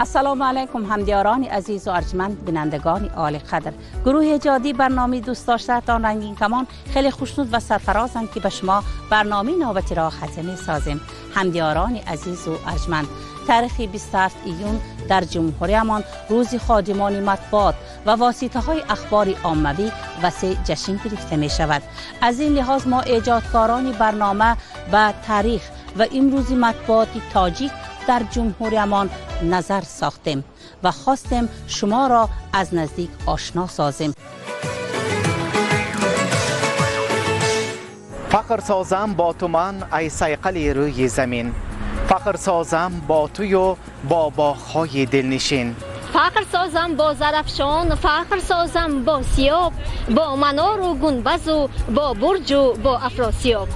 Ассалому алайкум, ҳамдиёрони азизу арҷманд, бинандагони олиқадр. Гурӯҳи эҷодии барномаи дӯстдоштаатон «Рангин камон» хеле хушнуд ва сарфарозанд, ки ба шумо барномаи навбатиро хатя месозем. Ҳамдиёрони азизу арҷманд, таърихи 27 июн дар ҷумҳуриямон рӯзи ходимони матбуот ва воситаҳои ахбори оммавӣ васеъ ҷашн гирифта мешавад. Аз ин лиҳоз мо, эҷодкорони барнома, ба таърих ва имрӯзи матбуоти тоҷик дар ҷумҳуриямон назар сохтем ва хостем шуморо аз наздик ошно созем. Фахр созам бо ту ман, ай сайқали рӯи замин, фахр созам бо тую бо боғҳои дилнишин. Фахр созам бо Зарафшон, фахр созам бо Сиёб, бо Манору Гунбазу, бо Бурҷу, бо Афросиёб.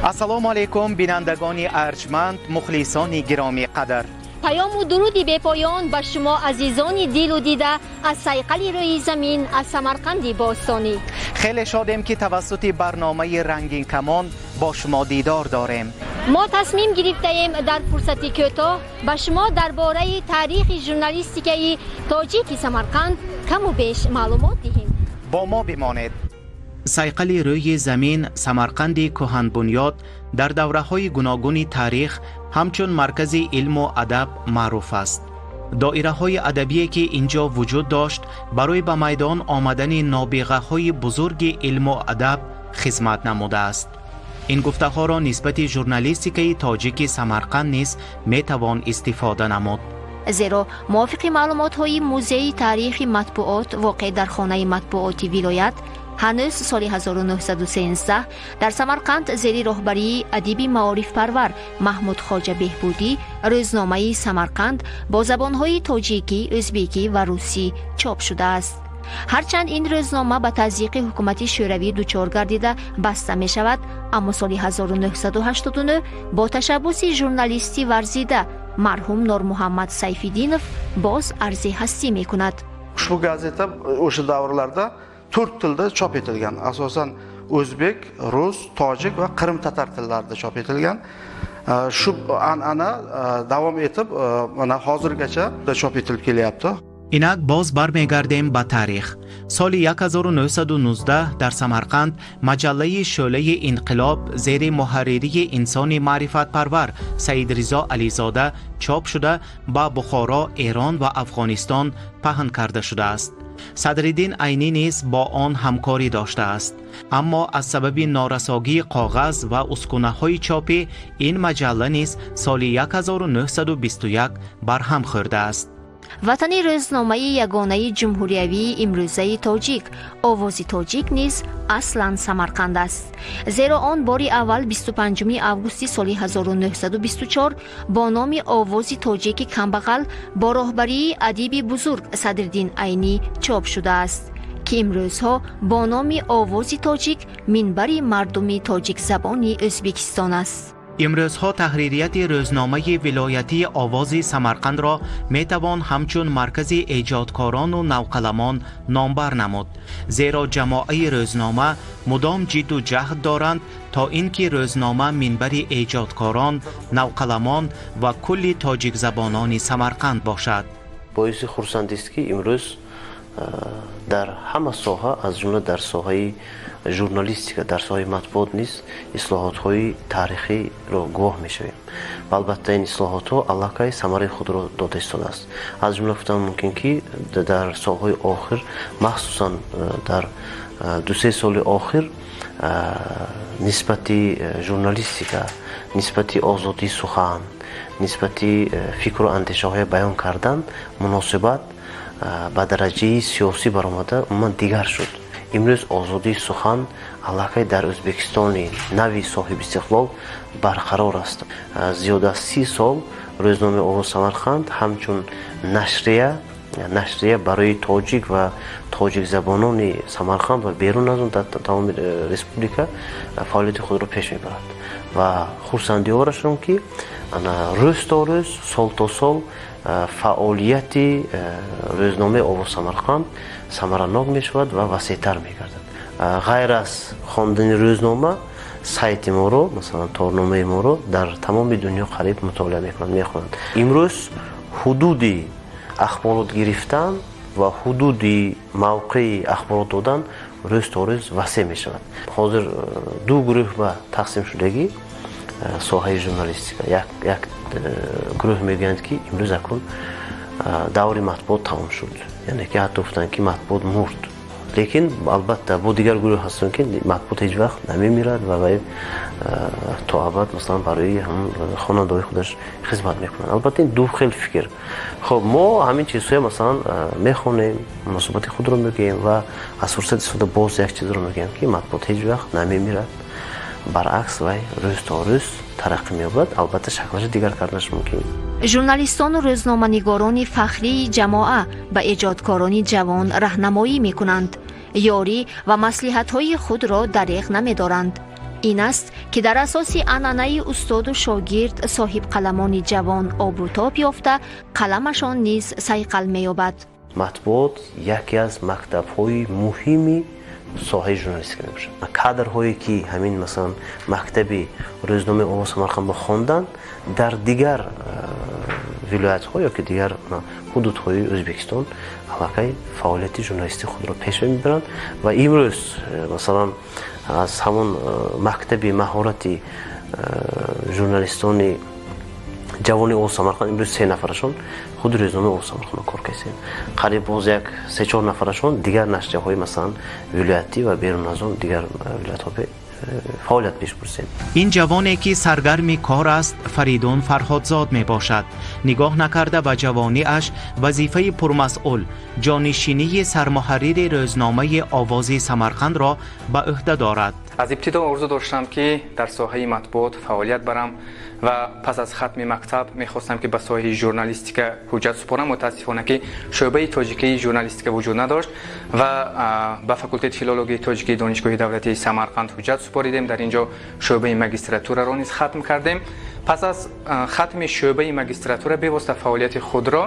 Ассалому алайкум, бинандагони арҷманд, мухлисони гиромӣ қадр. Паёму дуруди бепоён ба шумо, азизони дилу дида, аз сайқали рӯи замин, аз Самарқанди бостонӣ. Хеле шодем, ки тавассути барномаи «Рангин камон» бо шумо дидор дорем. Мо тасмим гирифтаем дар фурсати кӯтоҳ ба шумо дар бораи таърихи журналистикаи тоҷики Самарқанд каму беш маълумот диҳем. Бо мо бимонед. Сайқали рӯи замин, Самарқанди кӯҳанбунёд дар давраҳои гуногуни таърих ҳамчун маркази илму адаб маъруф аст. Доираҳои адабие, ки ин ҷо вуҷуд дошт, барои ба майдон омадани нобиғаҳои бузурги илму адаб хизмат намудааст. Ин гуфтаҳоро нисбати журналистикаи тоҷики Самарқанд низ метавон истифода намуд. Зеро мувофиқи маълумотҳои Музеи таърихи матбуот, воқеъ дар хонаи матбуоти вилоят, ҳанӯз соли 1913 дар Самарқанд зери роҳбарии адиби маорифпарвар Маҳмуд Хоҷа Беҳбудӣ рӯзномаи «Самарқанд» бо забонҳои тоҷикӣ, ӯзбекӣ ва русӣ чоп шудааст. Ҳарчанд ин рӯзнома ба тазйиқи ҳукумати Шӯравӣ дучор гардида, баста мешавад, аммо соли 1989 бо ташаббуси журналисти варзида марҳум Нормуҳаммад Сайфиддинов боз арзи ҳастӣ мекунад. Ushbu gazeta o'sha davrlarda to'rt tilda chop etilgan, asosan o'zbek, rus, tojik va qrim tatar tillarida chop etilgan. Shu an'ana davom etib, mana hozirgacha chop etilib kelyapti. Инак боз бармегардем ба таърих. Соли 1919 дар Самарқанд маҷаллаи «Шӯълаи инқилоб» зери муҳарририи инсони маърифатпарвар Саидризо Ализода чоп шуда, ба Бухоро, Эрон ва Афғонистон паҳн карда шудааст. Садриддин Айнӣ низ бо он ҳамкорӣ доштааст, аммо аз сабаби норасогии коғаз ва ускунаҳои чопӣ ин маҷалла низ соли 1921 барҳам хӯрдааст. Ватани рӯзномаи ягонаи ҷумҳуриявии имрӯзаи тоҷик, «Овози тоҷик» низ аслан Самарқанд аст, зеро он бори аввал 25 августи соли 1924 бо номи «Овози тоҷики камбағал» бо роҳбарии адиби бузург Садриддин Айнӣ чоп шудааст, ки имрӯзҳо бо номи «Овози тоҷик» минбари мардуми тоҷикзабони Ӯзбекистон аст. Имрӯзҳо таҳририяти рӯзномаи вилоятии «Овози Самарқандро» метавон ҳамчун маркази эҷодкорону навқаламон номбар намуд, зеро ҷамоаи рӯзнома мудом ҷидду ҷаҳд доранд, то ин ки рӯзнома минбари эҷодкорон, навқаламон ва кулли тоҷикзабонони Самарқанд бошад. Боиси хурсандист, ки имрӯз дар ҳама соҳа, аз ҷумла дар соҳаи журналистика, дар соҳаи матбуот низ ислоҳотҳои таърихиро гувоҳ мешавем ва албатта ин ислоҳотҳо аллакай самараи худро дода истодааст. Аз ҷумла гуфтан мумкин, ки дар солҳои охир, махсусан дар 2-се соли охир, нисбати журналистика, нисбати озодии сухан, нисбати фикру андешаҳоя баён кардан муносибат ба дараҷаи сиёсӣ баромада, умуман дигар шуд. Имрӯз озодии сухан аллакай дар Ӯзбекистони нави соҳибистиқлол барқарор аст. Зиёда аз 30 сол рӯзномаи «Овоз Самарқанд» ҳамчун нашрия барои тоҷик ва тоҷикзабонони Самарқанд ва берун аз он, дар тамоми республика фаъолияти худро пеш мебарад ва хурсандиовар астам, ки рӯз то рӯз, сол то сол фаъолияти рӯзномаи «Овоз Самарқанд» самаранок мешавад ва васеътар мегардад. Ғайр аз хондани рӯзнома, сайти моро, масалан, торномаи моро дар тамоми дунё қариб мутолиа мекунанд, мехонанд. Имрӯз ҳудуди Ахборот гирифтан ва ҳудуди мавқеи ахборот додан рӯз то рӯз васеъ мешавад. Ҳозир ду гурӯҳ ба тақсим шудагӣ соҳаи журналистика. Як гурӯҳ мегӯянд, ки имрӯз акнун даври матбуот тамом шуд, яъне ки ҳатто гуфтанд, ки матбуот мурд. Лекин албатта бо дигар гурӯҳ ҳастанд, ки матбуот ҳеҷ вақт намемирад ва вай то абад, масалан, барои ҳамон хонандаҳои худаш хизмат мекунад. Албатта, ин ду хел фикр. Хоб, мо ҳамин чизҳоя, масалан, мехонем, муносибати худро мегӯем ва аз фурсат истифода боз як чизро мегӯем, ки матбуот ҳеҷ вақт намемирад, баръакс, вай рӯз то рӯз тараққӣ меёбад, албатта, шаклаша дигар карданаш мумкин. Журналистону рӯзноманигорони фахрии ҷамоа ба эҷодкорони ҷавон раҳнамоӣ мекунанд, ёрӣ ва маслиҳатҳои худро дареғ намедоранд. Ин аст, ки дар асоси анъанаи устоду шогирд соҳибқаламони ҷавон обутоб ёфта, қаламашон низ сайқал меёбад. Матбуот яке аз мактабҳои муҳими соҳаи журналистика мебошад. Кадрҳое, ки ҳамин, масалан, мактаби рӯзномаи «Овоз Самарқандро» хонданд, дар дигар вилоятҳо ё ки дигар ҳудудҳои Ӯзбекистон аллакай фаъолияти журналистии худро пеш мебаранд ва имрӯз, масалан, аз ҳамон мактаби маҳорати журналистони ҷавони «Овоз Самарқанд» имрӯз се нафарашон худи рӯзномаи «Овоз Самарқанд» кор кардем, қариб боз як се-чор нафарашон дигар нашрияҳои, масалан, вилоятӣ ва берун аз он дигар вилоятҳо фаъолият пеш бурсем. Ин ҷавоне, ки саргарми кор аст, Фаридун Фарҳодзод мебошад. Нигоҳ накарда ба ҷавониаш, вазифаи пурмасъул, ҷонишинии сармуҳаррири рӯзномаи «Овози Самарқандро» ба ӯҳда дорад. Аз ибтидо орзу доштам, ки дар соҳаи матбуот фаъолият барам ва пас аз хатми мактаб мехостам, ки ба соҳаи журналистика ҳуҷҷат супорам. Мутаассифона, ки шӯъбаи тоҷикии журналистика вуҷуд надошт ва ба факултети филологияи тоҷикии Донишгоҳи давлатии Самарқанд ҳуҷҷат супоридем. Дар ин ҷо шӯъбаи магистратураро низ хатм кардем. Пас аз хатми шӯъбаи магистратура бевосита фаъолияти худро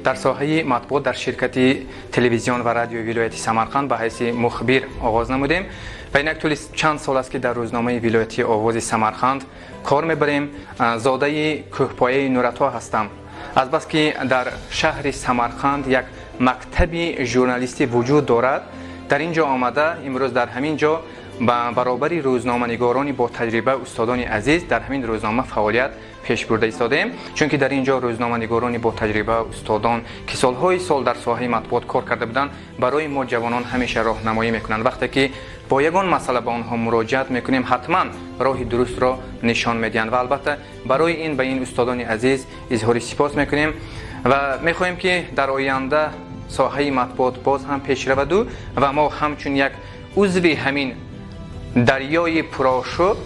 дар соҳаи матбуот дар ширкати телевизион ва радиои вилояти Самарқанд ба ҳайси мухбир оғоз намудем ва инак тӯли чанд сол аст, ки дар рӯзномаи вилоятии «Овози Самарқанд» кор мебарем. Зодаи кӯҳпояи Нурато ҳастам. Азбаски дар шаҳри Самарқанд як мактаби журналистӣ вуҷуд дорад, дар ин ҷо омада, имрӯз дар ҳамин ҷо ба баробари рӯзноманигорони бо таҷриба, устодони азиз дар ҳамин рӯзнома фаъолият пеш бурда истодаем, чунки дар ин ҷо рӯзноманигорони бо таҷриба, устодон, ки солҳои сол дар соҳаи матбуот кор карда буданд, барои мо ҷавонон ҳамеша роҳнамоӣ мекунанд. Вақте ки бо ягон масъала ба онҳо муроҷиат мекунем, ҳатман роҳи дурустро нишон медиҳанд ва албатта барои ин ба ин устодони азиз изҳори сипос мекунем ва мехоҳем, ки дар оянда соҳаи матбуот боз ҳам пеш раваду ва мо ҳамчун як узви ҳамин дарёи пурошӯб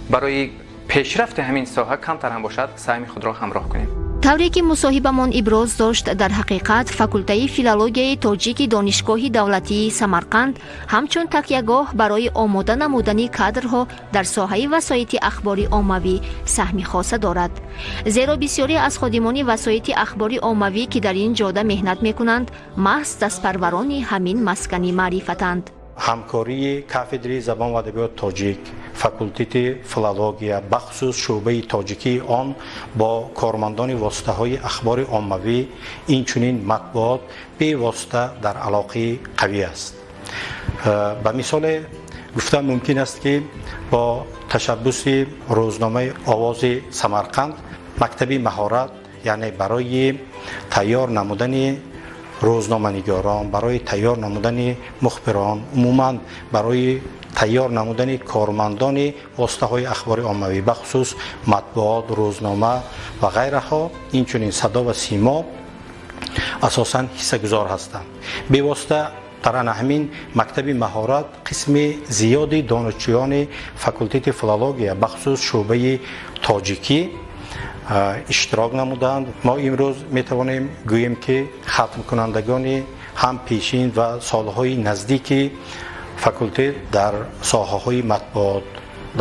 барои пешрафти ҳамин соҳа камтар ҳам бошад, саҳми худро ҳамроҳ кунем. Тавре ки мусоҳибамон иброз дошт, дар ҳақиқат факултаи филологияи тоҷики Донишгоҳи давлатии Самарқанд ҳамчун такягоҳ барои омода намудани кадрҳо дар соҳаи васоити ахбори оммавӣ саҳми хоса дорад, зеро бисёре аз ходимони васоити ахбори оммавӣ, ки дар ин ҷода меҳнат мекунанд, маҳз дастпарварони ҳамин маскани маърифатанд. Ҳамкории кафедраи забон ва адабиёти тоҷик, факултети филология, бахусус шӯъбаи тоҷикии он бо кормандони воситаҳои ахбори оммавӣ, инчунин матбуот бевосита дар алоқаи қавӣ аст. Ба мисоле гуфта мумкин аст, ки бо ташаббуси рӯзномаи «Овози Самарқанд» мактаби маҳорат, яъне барои тайёр намудани рӯзноманигорон, барои тайёр намудани мухбирон, умуман барои тайёр намудани кормандони воситаҳои ахбори оммавӣ, бахусус матбуот, рӯзнома ва ғайраҳо, инчунин садо ва симо асосан ҳиссагузор ҳастанд. Бевосита дар ана ҳамин мактаби маҳорат қисми зиёди донишҷӯёни факултети филология, бахусус шӯъбаи тоҷикӣ иштирок намуданд. Мо имрӯз метавонем гӯем, ки хатмкунандагони ҳам пешин ва солҳои наздики факултет дар соҳаҳои матбуот,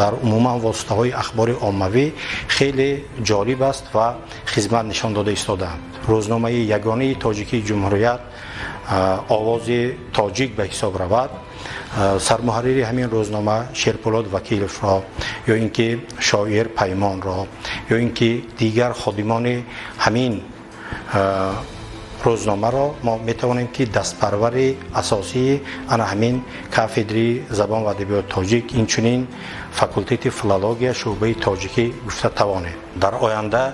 дар умуман воситаҳои ахбори оммавӣ хеле ҷолиб аст ва хизмат нишон дода истодаанд. Рӯзномаи ягонаи тоҷикии ҷумҳурият «Овози тоҷик» ба ҳисоб равад, сармуҳаррири ҳамин рӯзнома Шерпулод Вакиловро ё ин ки шоир Паймонро ё ин ки дигар ходимони ҳамин Рӯзномаро мо метавонем ки дастпарвари асосии ана ҳамин кафедри забон ва адабиёти тоҷик, инчунин факултети филология шӯъбаи тоҷикӣ гуфта тавонем. Дар оянда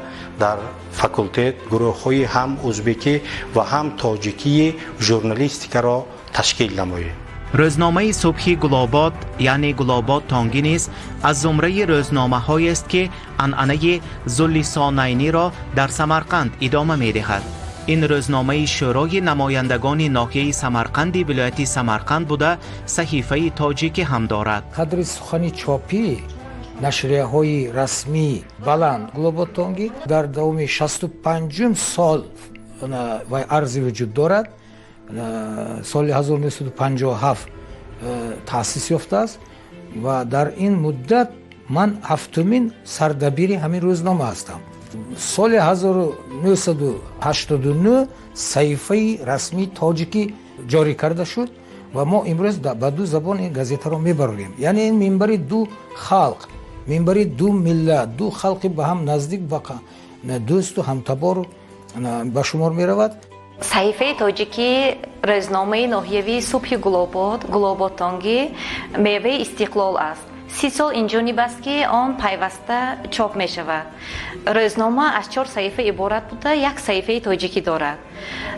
дар факултет гурӯҳҳои ҳам узбекӣ ва ҳам тоҷикии журналистикаро ташкил намоем. Рӯзномаи Субҳи Гулобод, яъне Гулобод Тонги низ аз зумраи рӯзномаҳоест, ки анъанаи зуллисонайниро дар Самарқанд идома медиҳад. Ин рӯзномаи Шӯрои намояндагони ноҳияи Самарқанди вилояти Самарқанд буда, саҳифаи тоҷикӣ ҳам дорад. Қадри сухани чопӣ нашрияҳои расмӣ баланд. Гулобод Тонги дар давоми 65-ум сол вай арзи вуҷуд дорад. Соли 1957 таъсис ёфтааст ва дар ин муддат ман ҳафтумин сардабири ҳамин рӯзнома ҳастам. Соли 1989 саҳифаи расмии тоҷикӣ ҷорӣ карда шуд ва мо имрӯз ба ду забон ин газетаро мебарорем. Яъне ин минбари ду халқ, минбари ду миллат, ду халқи ба ҳам наздик, ба дӯсту ҳамтабор ба шумор меравад. Саҳифаи тоҷикии рӯзномаи ноҳиявии Субҳи Гулобод, Гулобод Тонгӣ, меваи истиқлол аст. 30 сол инҷониб аст, ки он пайваста чоп мешавад. Рӯзнома аз чор саҳифа иборат буда, як саҳифаи тоҷикӣ дорад.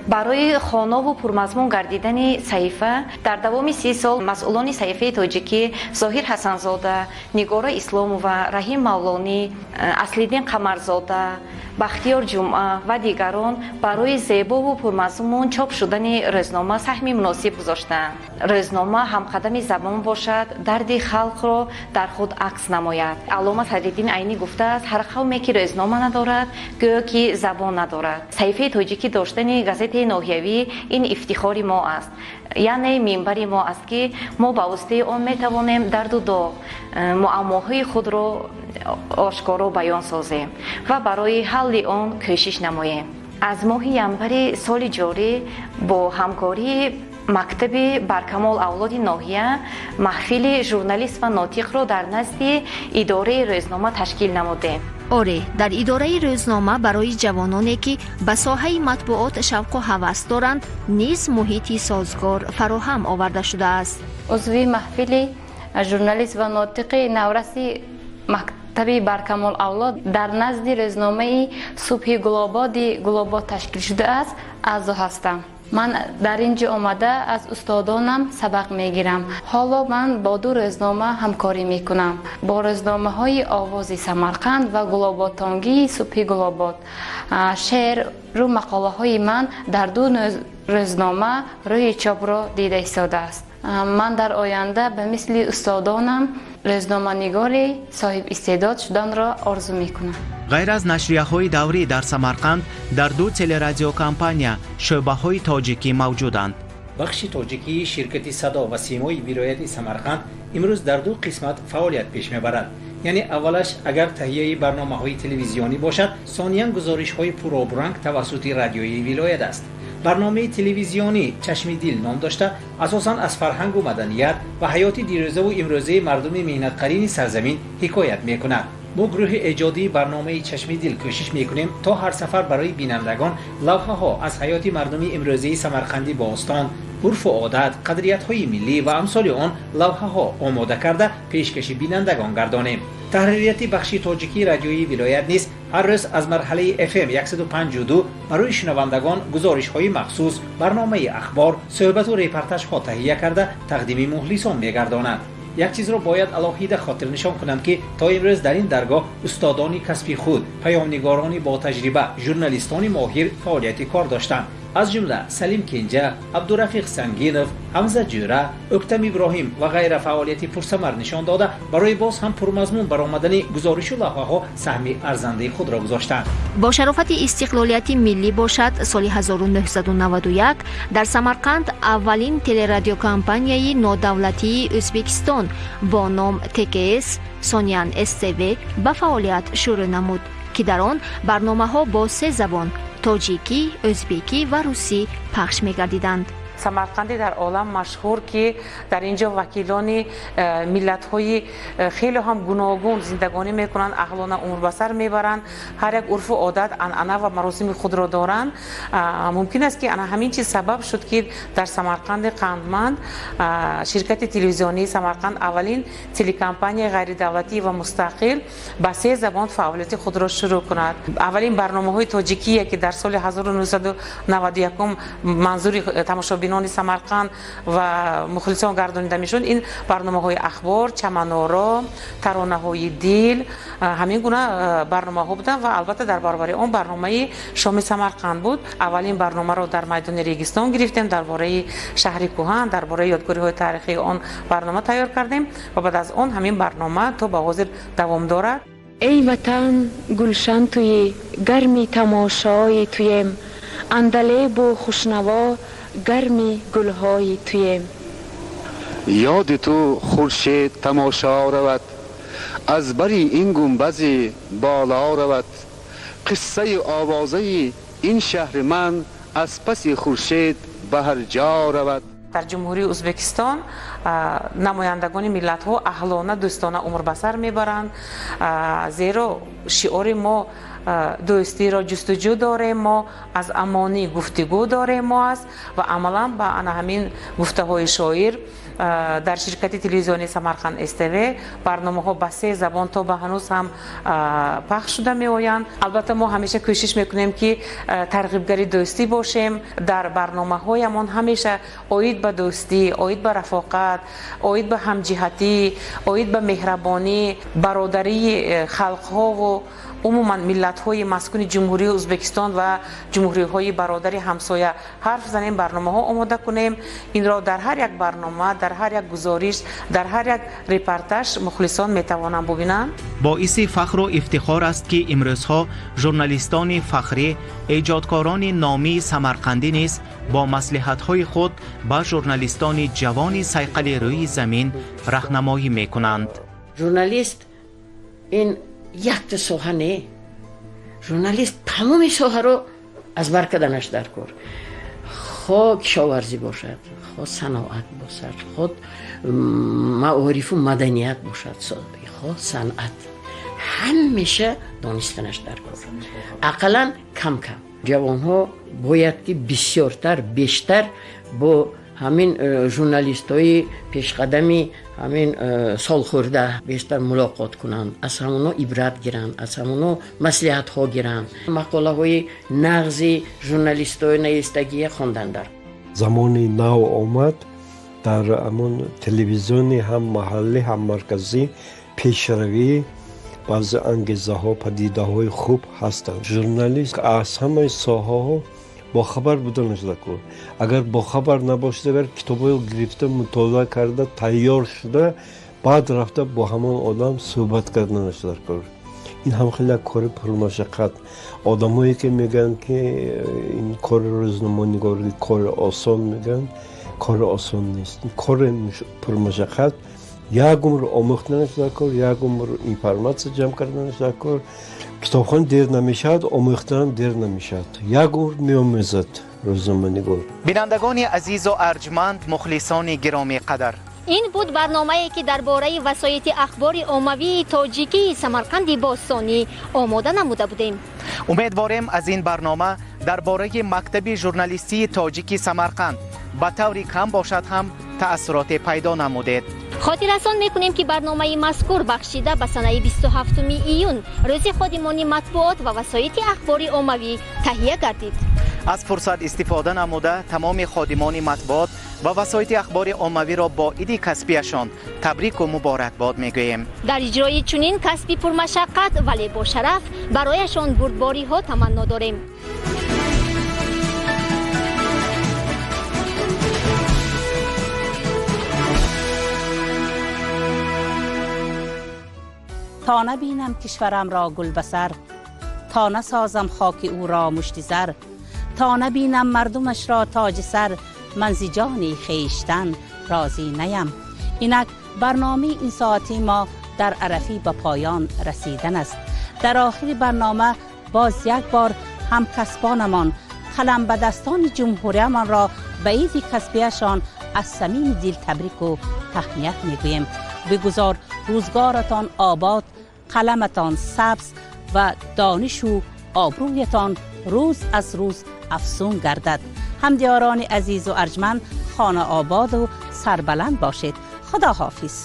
Барои хонову пурмазмун гардидани саҳифа дар давоми 30 сол масъулони саҳифаи тоҷикӣ Зоҳир Ҳасанзода, Нигора Исломова, Раҳим Мавлонӣ, Аслиддин Қамарзода, Бахтиёр Ҷумъа ва дигарон барои зебову пурмазмун чоп шудани рӯзнома саҳми муносиб гузоштаанд. Рӯзнома ҳамқадами забон бошад, дарди халқро дар худ акс намояд. Аллома Садриддин Айнӣ гуфтааст: ҳар қавме ки рӯзнома надорад, гӯё ки забон надорад. Саҳифаи тоҷикӣ доштани газетаи ноҳиявӣ ин ифтихори мо аст, яъне минбари мо аст, ки мо ба воситаи он метавонем дарду доғ, муаммоҳои худро ошкоро баён созем ва барои ҳалли он кӯшиш намоем. Аз моҳи январи соли ҷорӣ бо ҳамкории мактаби баркамол авлоди ноҳия маҳфили журналист ва нотиқро дар назди идораи рӯзнома ташкил намудем. Оре, дар идораи рӯзнома барои ҷавононе, ки ба соҳаи матбуот шавқу ҳавас доранд, низ муҳити созгор фароҳам оварда шудааст. Узви маҳфили журналист ва нотиқи навраси мактаби баркамол авлод дар назди рӯзномаи Субҳи Гулободи Гулобод ташкил шудааст, аъзо ҳастам. Ман дар ин ҷо омада аз устодонам сабақ мегирам. Ҳоло ман бо ду рӯзнома ҳамкорӣ мекунам, бо рӯзномаҳои Овози Самарқанд ва Гулободтонгии Субҳи Гулобод. Шеъру мақолаҳои ман дар ду рӯзнома рӯи чопро дида истодааст. Ман дар оянда ба мисли устодонам рӯзноманигори соҳиб истеъдод шуданро орзу мекунам. Ғайр аз нашрияҳои даврӣ дар Самарқанд дар ду телерадиокомпания шӯъбаҳои тоҷикӣ мавҷуданд. Бахши тоҷикии ширкати Садо ва симои вилояти Самарқанд имрӯз дар ду қисмат фаъолият пеш мебарад. Яъне аввалаш агар таҳияи барномаҳои телевизионӣ бошад, сониян гузоришҳои пуробранг тавассути радиои вилоят аст. Барномаи телевизионӣ «Чашми дил» ном дошта, асосан аз фарҳангу маданият ва ҳаёти дирӯзаву имрӯзаи мардуми меҳнатқарини сарзамин ҳикоят мекунад. Мо, гурӯҳи эҷодии барномаи «Чашми дил», кӯшиш мекунем, то ҳар сафар барои бинандагон лавҳаҳо аз ҳаёти мардуми имрӯзаи Самарқанди бостон, урфу одат, қадриятҳои миллӣ ва амсоли он лавҳаҳо омода карда, пешкаши бинандагон гардонем. Таҳририяти бахши тоҷикии радиои вилоят низ ҳар рӯз аз марҳалаи FM 152 барои шунавандагон гузоришҳои махсус, барномаи ахбор, суҳбату репортажҳо таҳия карда, тақдими мухлисон мегардонад. Як чизро бояд алоҳида хотирнишон кунам, ки то имрӯз дар ин даргоҳ устодони касби худ, паёмнигорони ботаҷриба, журналистони моҳир фаъолияти кор доштанд, аз ҷумла Салим Кенҷа, Абдурафиқ Сангинов, Ҳамза Ҷӯра, Ӯктам Иброҳим ва ғайра фаъолияти пурсамар нишон дода, барои боз ҳам пурмазмун баромадани гузоришу лавҳаҳо саҳми арзандаи худро гузоштанд. Бо шарофати истиқлолияти миллӣ бошад, соли 1991 дар Самарқанд аввалин телерадиокомпанияи нодавлатии Ӯзбекистон бо ном ТКС, сониян СТВ, ба фаъолият шурӯъ намуд, ки дар он барномаҳо бо се забон: тоҷикӣ, ӯзбекӣ ва русӣ пахш мегардиданд. Самарқанди дар олам машҳур, ки дар ин ҷо вакилони миллатҳои хеле ҳам гуногун зиндагонӣ мекунанд, аҳлона умр ба сар мебаранд, ҳар як урфу одат, анъана ва маросими худро доранд. Мумкин аст, ки ана ҳамин чиз сабаб шуд, ки дар Самарқанди қандманд ширкати телевизионии Самарқанд, аввалин телекомпанияи ғайридавлатӣ ва мустақил, ба се забон фаъолияти худро шурӯъ кунад. Аввалин барномаҳои тоҷикие, ки дар соли 1991 манзури тамошобинони Самарқанд ва мухлисон гардонида мешуд, ин барномаҳои ахбор, чаманоро, таронаҳои дил, ҳамин гуна барномаҳо буданд ва албатта дар баробари он барномаи шоми Самарқанд буд. Аввалин барномаро дар майдони Регистон гирифтем, дар бораи шаҳри кӯҳан, дар бораи ёдгориҳои таърихии он барнома тайёр кардем ва баъд аз он ҳамин барнома то ба ҳозир давом дорад. Эй ватан, гулшан туӣ, гарми тамошои туем, андалебу хушнаво, гарми гулҳои туем. Ёди ту хуршед тамошо равад, аз бари ин гунбази боло равад. Қиссаи овозаи ин шаҳри ман аз паси хуршед ба ҳар ҷо равад. Дар Ҷумҳурии Ӯзбекистон намояндагони миллатҳо аҳлона, дӯстона умр ба сар мебаранд, зеро шиори мо дӯстиро ҷустуҷӯ дорем, мо аз амонӣ гуфтугӯ дорем мо аст ва амалан ба ана ҳамин гуфтаҳои шоир дар ширкати телевизионии Самарқанд СТВ барномаҳо ба се забон то ба ҳанӯз ҳам пахш шуда меоянд. Албатта, мо ҳамеша кӯшиш мекунем, ки тарғибгари дӯстӣ бошем. Дар барномаҳоямон ҳамеша оид ба дӯстӣ, оид ба рафоқат, оид ба ҳамҷиҳатӣ, оид ба меҳрабонӣ, бародарии халқҳову умуман миллатҳои маскуни Ҷумҳурии Ӯзбекистон ва ҷумҳуриҳои бародари ҳамсоя ҳарф занем, барномаҳо омода кунем. Инро дар ҳар як барнома, дар ҳар як гузориш, дар ҳар як репортаж мухлисон метавонанд бубинанд. Боиси фахру ифтихор аст, ки имрӯзҳо журналистони фахрӣ, эҷодкорони номии самарқандӣ низ бо маслиҳатҳои худ ба журналистони ҷавони сайқали рӯи замин раҳнамоӣ мекунанд. Журналист ин якта соҳа не, журналист тамоми соҳаро аз бар карданаш дар кор, хо кишоварзӣ бошад, хо саноат бошад, хо маорифу маданият бошад, хо санъат, ҳамеша донистанаш дар кор, ақаллан кам кам. Ҷавонҳо бояд ки бисёртар, бештар бо ҳамин журналистҳои пешқадами ҳамин солхӯрда бештар мулоқот кунанд, аз ҳамоно ибрат гиранд, аз ҳамоно маслиҳатҳо гиранд, мақолаҳои нағзи журналистҳои наистагия хондан дар Замони нав омад, дар ҳамон телевизиони ҳам маҳаллӣ, ҳам марказӣ пешравӣ, баъзе ангезаҳо, падидаҳои хуб ҳастанд. Журналист аз ҳамаи соҳаҳо бохабар буданаш даркор. Агар бохабар набошад, агар китобҳои гирифта, мутолиа карда, тайёр шуда, баъд рафта бо ҳамон одам суҳбат карданаш даркор. Ин ҳам хеле як кори пурмашаққат. Одамое ки мегӯянд, ки ин кори рӯзноманигорӣ кори осон мегӯянд, кори осон нест, кори пурмашаққат. Як умр омӯхтанаш даркор, як умр информатсия ҷамъ карданаш даркор. Китобхон дер намешавад, омӯхтанам дер намешавад, як умр меомӯзад рӯзноманигор. Бинандагони азизу арҷманд, мухлисони гиромиқадр, Ин буд барномае, ки дар бораи васоити ахбори оммавии тоҷикии Самарқанди бостонӣ омода намуда будем. Умедворем, аз ин барнома дар бораи мактаби журналистии тоҷики Самарқанд ба таври кам бошад ҳам таассуроте пайдо намудед. Хотиррасон мекунем, ки барномаи мазкур бахшида ба санаи 27 июн, рӯзи ходимони матбуот ва васоити ахбори оммавӣ таҳия гардид. Аз фурсат истифода намуда, тамоми ходимони матбуот ва васоити ахбори оммавиро бо иди касбияшон табрику муборакбод мегӯем. Дар иҷрои чунин касби пурмашаққат, вале бошараф барояшон бурдбориҳо таманно дорем. Та набинам кишварам ро гул ба сар, та насозам хоки ӯ ро мушти зар, та набинам мардумаш ро тоҷи сар, ман зи ҷони хештан розӣ наям. Инак барномаи ин соати мо дар арафи ба поён расидан аст. Дар охири барнома боз як бор ҳамкасбонамон Қаламбадастони ҷумҳуриямонро ба иди касбияшон аз самими дил табрику таҳният мегӯем. Бигузор рӯзгоратон обод, қаламатон сабз ва донишу обрӯятон рӯз аз рӯз афзун гардад. Ҳамдиёрони азизу арҷманд, хона ободу сарбаланд бошед. Худо ҳофиз.